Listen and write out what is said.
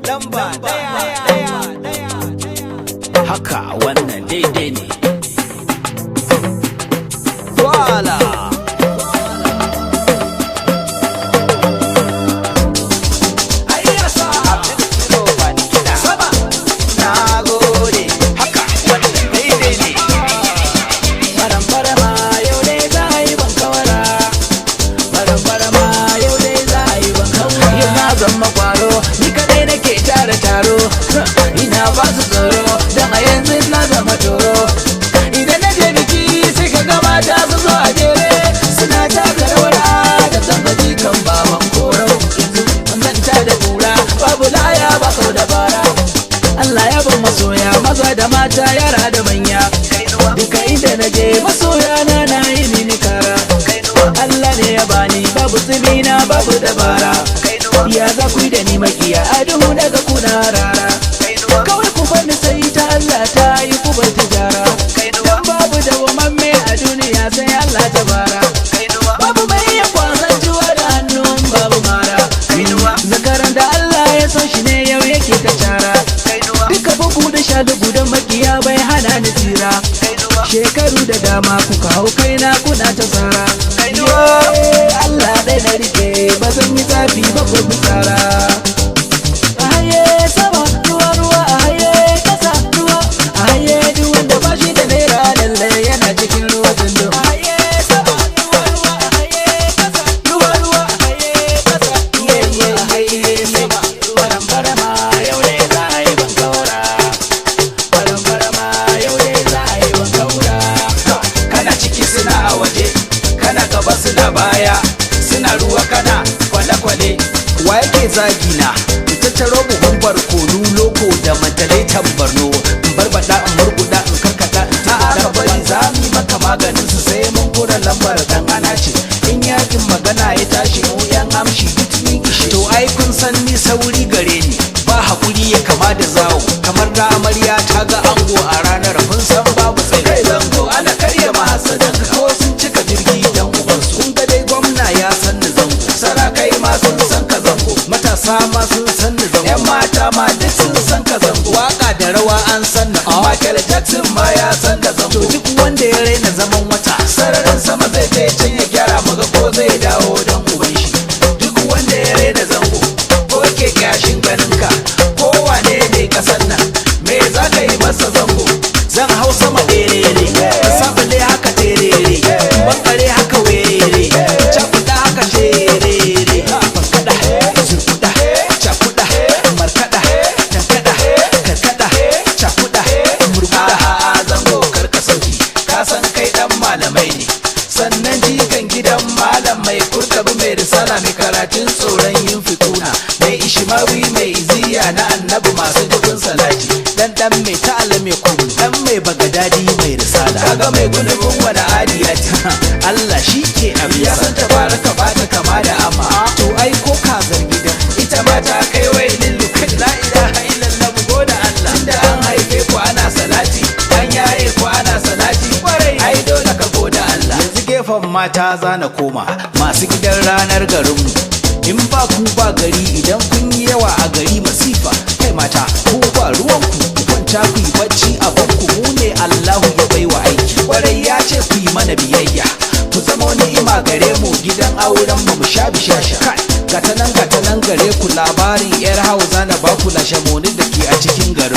Lamba ɗaya. Haka wannan daidai ne. Wala. Na gode. Haka wannan daidai ne. Faran-farama yau dai za a yi bankawara. Faran-farama yau dai za a yi bankawara. Yau na zama kwaro, ni kadai nake tara taro. Ina ba su tsoro, don a yanzu na zama toro. Idan na je biki sai ka ga mata su zo a jere. Suna taka rawar da zambaji kan baban koro. Yanzu manta da kura, babu laya ba kau da bara. Allah ya ban masoya maza da mata, yara da manya. Duka inda na je masoya na na yi mini kara. Allah ne ya bani, babu tsibina babu dabara. Ya za ku yi da ni makiya, a duhu daga kuna rara. Kawai ku bar ni sai ta Allah ta yi, ku bar tijara. Dan babu dawwamamme a duniya sai Allah ta bara. Babu mai iya kwasan juwa da hannun babu mara. Zakaran da Allah ya so shi ne yau yake ta cara. Duka bugu da sha dugu don makiya bai hana ni tsira. Shekaru da dama kuka hau kaina kuna ta tsara. Allah ɗaya na rike, ba zan yi zafi ba ko fitsara. A haye sama ruwa ruwa, a haye kasa ruwa. A haye duk wanda ba shi da naira lalle yana cikin ruwa tundu. A haye sama ruwa ruwa, a haye kasa ruwa ruwa, a haye kasa. Ye ye haye sama. Baram barama yau ne za a yi bankaura. Baram barama yau ne za a yi bankaura. Kana ciki suna a waje, kana gaba suna baya, suna ruwa kana kwale-kwale. Wa yake zagi na? In tattaro buhun barkonu loko da mantalaitan Barno, in barbada, in murguda, in karkata, in A'a, tukuda. ka bari za mu yi maka maganin su sai mun kura lambar dan ana ce. In yakin magana ya tashi, mu yan amshi duk mun ishe. To ai kun san ni sauri gare ni, ba hakuri ya kama da zawo, kamar da amarya ta ga ango a ranar, kun san babu Kai tsaye. zango, ana karya mahasadan ka Ko sun cika jirgi dan ubansu. Kun ga dai gwamna ya san ni zango, Sarakai ma sun san ka zango, matasa ma sun san ni zango, yan mata ma duk sun san ka zango. Waka da rawa an san ni. Michael Jackson ma ya san ka To zango. duk wanda ya raina zaman wata, Sararin sama zai je can ya gyara muga ko zai dawo don uban shi. Duk wanda ya raina zango ko ke kyashin ganin ka, ko wane ne kasan nan, me za ka yi masa zango? Zan hau sama derere, sabule haka terere, bankare haka werere, cakuda haka terere, bankada, zurkuda, cakuda, markada, tankada, karkada, cakuda, murkuda. A'a zango, karka sauki, ka san kai dan malamai ne, sannan jikan gidan malam mai kurtabi, mai risala, mai karatun tsoron yin fikuna, mai ishimawi, mai iziya na annabi, masu dubin salati. Dan dan mai ta'ala, mai kudu, dan mai bagadadi, mai risala. Kaga mai gulubin wani adiyati. Allah shi ke Ya abisa. san tabaraka ba ta kama da ama. To ai ko kazar gidan Ita ma ta kai wai lillu. La ilaha illallah, mu goda Allah. Tunda an haife ku ana salati, an yaye ku ana salati, Kwarai. ai dole ka goda Allah. Yanzu gefen mata za na koma, masu gidan ranar garinmu. In ba ku ba gari, idan kun yi yawa a gari masifa. Kai mata, ku ba ruwanku, ku kwanta ku yi bacci a banku, mu ne Allahu ya baiwa aiki. Kwarai, ya ce ku yi mana biyayya, ku zama ni'ima gare mu, gidan auren mu mu sha bishasha. Kai, gata nan gata nan gare ku, labarin yar hausa na baku, lashe moni da ke a cikin garin.